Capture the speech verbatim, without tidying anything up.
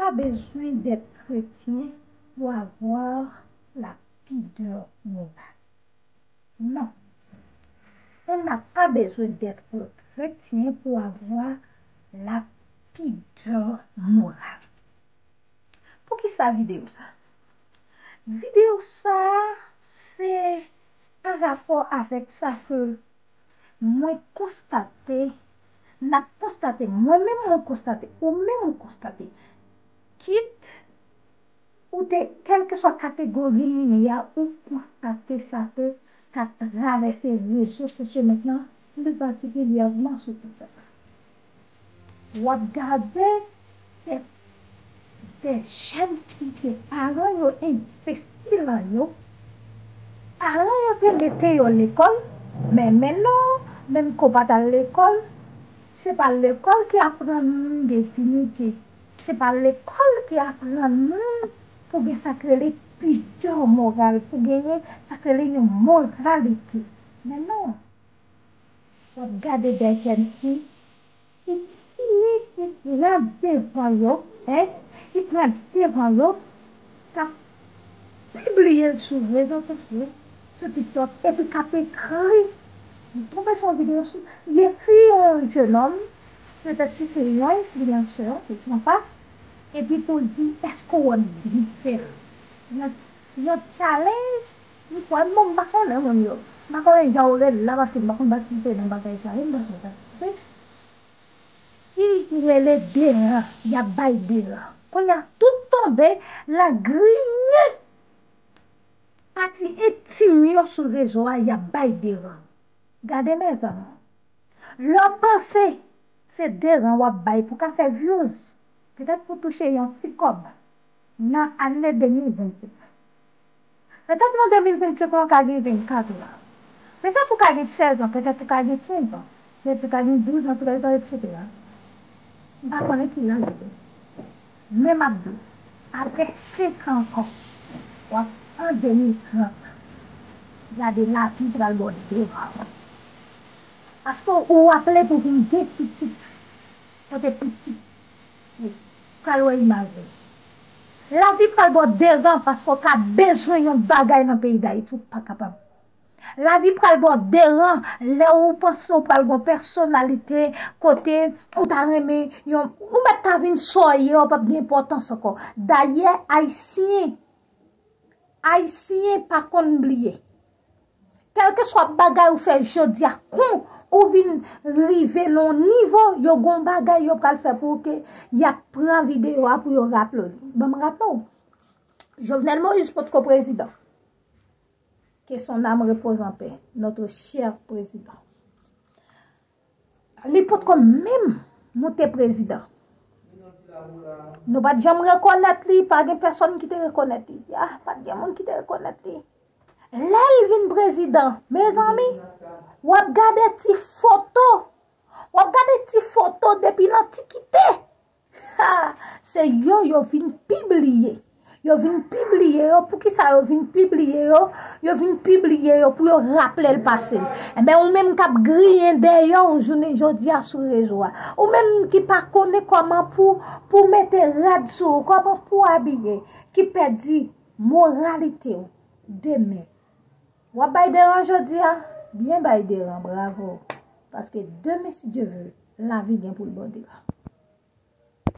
pas besoin d'être chrétien pour avoir la pudeur morale. Non. On n'a pas besoin d'être chrétien pour avoir la pudeur morale. Poukisa videyo sa? Videyo sa se pa rapò avèk sa ke mwen konstate, n ap konstate, mwen menm mwen konstate, ou menm ou konstate. Kit ou te, kèlkeswa kategori ou ye a, ou konstate sa ke k ap travèse rezo sosyo mentnan, pli patikilyèman sou TikTok. W ap gade de, de jèn fi ke paran yo envesti lan yo, paran yo te mete yo lekòl, men, men non, menm ke w pa t al lekòl, se pa lekòl ki aprann nou de diyite. Se pa lekòl ki aprann nou pou gen sa k rele pidè moral, pou genyen sa k rele yon moralite. Men non, w ap gade de jèn fi ki tini, ki pran devan yo, en, ki pran devan yo, k ap pibliye l sou rezo sosyo, sou TikTok, epi k ap ekri. M tonbe sou yon videyo sou, li ekri yon jenòm, petèt si se yon enfliyansè ki sou anfas, epi pou l di, èske w ap byen fè l? Yon, yon challenge, m kwè, bon, m pa konnen moun yo. M pa konnen jan yo rele la, paske m pa konn patisipe nan bagay sa yo, m pa konn patisipe. Ki rele deran, y ap bay deran. Kounye a, tout tonbe, l ap griyen pati entim yo sou rezo a, y ap bay deran. Gade, mezanmi. Lè w panse se deran w ap bay pou ka fè views, petèt pou touche yon ti kòb nan ane de mil vennsenk. Petèt nan de mil vennsenk la, w ka gen vennkat la. Petèt ou ka gen sèz an, petèt ou ka gen kenz an, petèt ou ka gen douz an, trèz an, etsetera. M pa konnen ki laj ou ye. Men m ap di w, apre senk an ankò, w ap an de mil trant. Gade, lavi pral ba w devan. Paske ou aple pou vin gen pitit. Kote pitit ou pral wè imaj ou. Lavi pral ba w devan paske w ka bezwen yon bagay nan peyi Dayiti, ou pa kapab. Lavi pral ba w devan lè ou panse w pral gon pèsonalite kote ou ta renmen yon, ou mèt ta vin sa w ye, ou p ap gen enpòtans ankò. Dayè, Ayisyen, Ayisyen pa konn bliye. Kèlkeswa bagay ou fè jodi a, kon ou vin rive nan yon nivo, yo gon bagay yo pral fè pou ou ke y ap pran videyo a pou yo raple w li. Ban m raple w. Jovenel Moïse potko prezidan. Que son âme repose en paix, notre cher président. Li potko menm moute prezidan. Nou pa t janm rekonèt li, pa gen pèsonn ki te rekonèt li. Ah, pa t gen moun ki te rekonèt li. Lè l vin prezidan, mezanmi, w ap gade ti foto. W ap gade ti foto depi l antikite. Ha! Se yo, yo vin pibliye. Yo vin pibliye yo. Poukisa yo vin pibliye yo? Yo vin pibliye yo pou yo raple l pase l. Enben, ou menm k ap griyen dèyè w jounen jodi a sou rezo a. Ou menm ki pa konnen kòman pou, pou mete rad sou ou, kòman pou abiye, ki pèdi moralite w. Demen, w ap bay deran jodi a? Byen bay deran, bravo. Paske demen, si Dye ve, lavi gen pou l ba w deran.